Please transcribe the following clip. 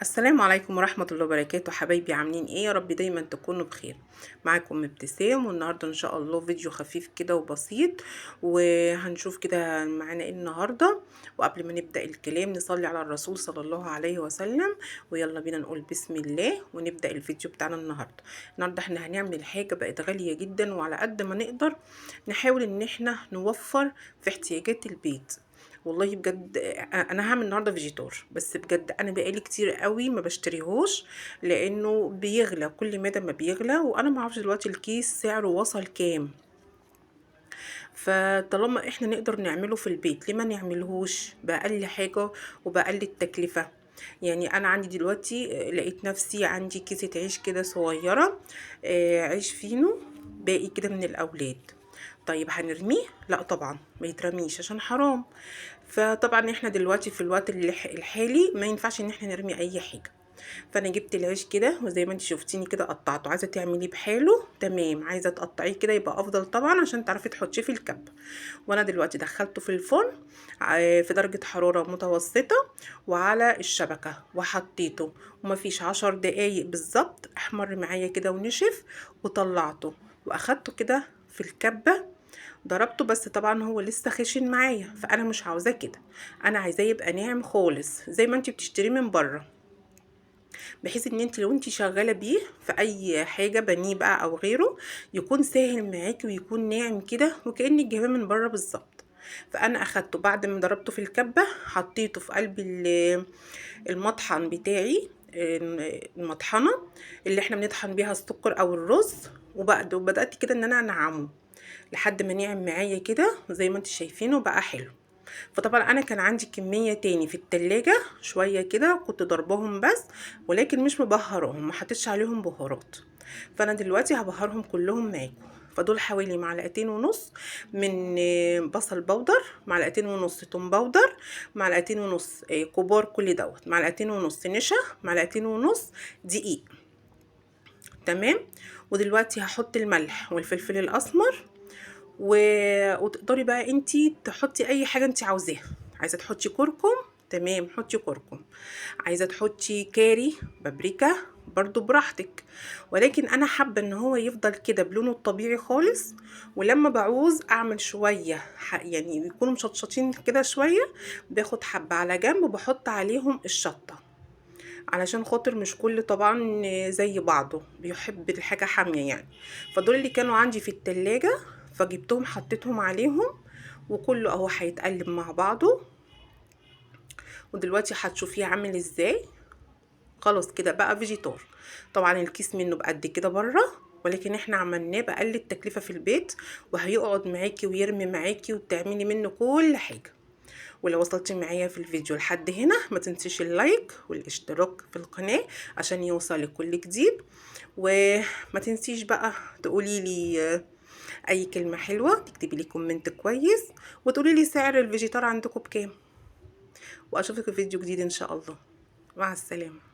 السلام عليكم ورحمة الله وبركاته. حبايبي عاملين ايه؟ يا رب دايما تكونوا بخير. معاكم ابتسام، والنهاردة ان شاء الله فيديو خفيف كده وبسيط، وهنشوف كده معانا ايه النهاردة. وقبل ما نبدأ الكلام نصلي على الرسول صلى الله عليه وسلم، ويلا بينا نقول بسم الله ونبدأ الفيديو بتاعنا النهاردة. النهاردة احنا هنعمل حاجة بقت غالية جدا، وعلى قد ما نقدر نحاول ان احنا نوفر في احتياجات البيت. والله بجد انا هعمل النهارده فيجيتار، بس بجد انا بقالي كتير قوي ما بشتريهوش لانه بيغلى كل مدى ما بيغلى، وانا ما اعرفش دلوقتي الكيس سعره وصل كام. فطالما احنا نقدر نعمله في البيت ليه ما نعملهوش باقل حاجة وباقل التكلفة؟ يعني انا عندي دلوقتي لقيت نفسي عندي كيسه عيش كده صغيرة، عيش فينو باقي كده من الاولاد. طيب هنرميه؟ لا طبعا ما يترميش عشان حرام. فطبعا احنا دلوقتي في الوقت الحالي ما ينفعش ان احنا نرمي اي حاجة. فانا جبت العيش كده وزي ما انت شفتيني كده قطعته. عايزه تعمليه بحاله تمام، عايزه تقطعيه كده يبقى افضل طبعا عشان تعرفي تحطيه في الكب. وانا دلوقتي دخلته في الفرن في درجه حرارة متوسطه وعلى الشبكة وحطيته، ومفيش 10 دقايق بالظبط احمر معايا كده ونشف، وطلعته واخدته كده في الكبه ضربته. بس طبعا هو لسه خشن معايا، فانا مش عاوزاه كده، انا عايزاه يبقى ناعم خالص زي ما انت بتشتريه من بره، بحيث ان انت لو انت شغالة بيه في اي حاجة بانيه بقى او غيره يكون ساهل معاكي ويكون ناعم كده وكانك جايباه من بره بالظبط. فانا اخدته بعد ما ضربته في الكبه حطيته في قلب المطحن بتاعي، المطحنه اللي احنا بنطحن بيها السكر او الرز، وبدات كده ان انا انعمه لحد ما نعم معايا كده زي ما انتوا شايفينه بقى حلو. فطبعا انا كان عندي كمية تاني في التلاجة شوية كده كنت ضربهم بس، ولكن مش مبهراهم، ما حطيتش عليهم بهارات. فانا دلوقتي هبهرهم كلهم معاكم. فدول حوالي 2.5 معلقة من بصل بودر، 2.5 معلقة توم بودر، 2.5 معلقة كبار كل دوت، 2.5 معلقة نشا، 2.5 معلقة دقيق. تمام. ودلوقتي هحط الملح والفلفل الاسمر، وتقدري بقى انتي تحطي اي حاجة انتي عاوزاها. عايزه تحطي كركم تمام حطي كركم، عايزه تحطي كاري بابريكا برضو براحتك، ولكن انا حابة ان هو يفضل كده بلونه الطبيعي خالص. ولما بعوز اعمل شوية يعني يكونوا مشطشطين كده شوية، باخد حبه على جنب وبحط عليهم الشطه، علشان خاطر مش كل طبعا زي بعضه بيحب الحاجة حامية يعني. فدول اللي كانوا عندي في التلاجة فجبتهم حطيتهم عليهم، وكله اهو هيتقلب مع بعضه. ودلوقتي هتشوفيه عامل ازاي. خلاص كده بقى فيجيتار. طبعا الكيس منه بقد كده بره، ولكن احنا عملناه باقل التكلفة في البيت، وهيقعد معاكي ويرمي معاكي وتعملي منه كل حاجة. ولو وصلتي معايا في الفيديو لحد هنا ما تنسيش ال like والاشتراك في القناة عشان يوصلك كل جديد، وما تنسيش بقى تقولي لي اي كلمة حلوة، تكتبي لي comment كويس، وتقولي لي سعر الفيجيتار عندكم بكام. واشوفك في فيديو جديد ان شاء الله. مع السلامة.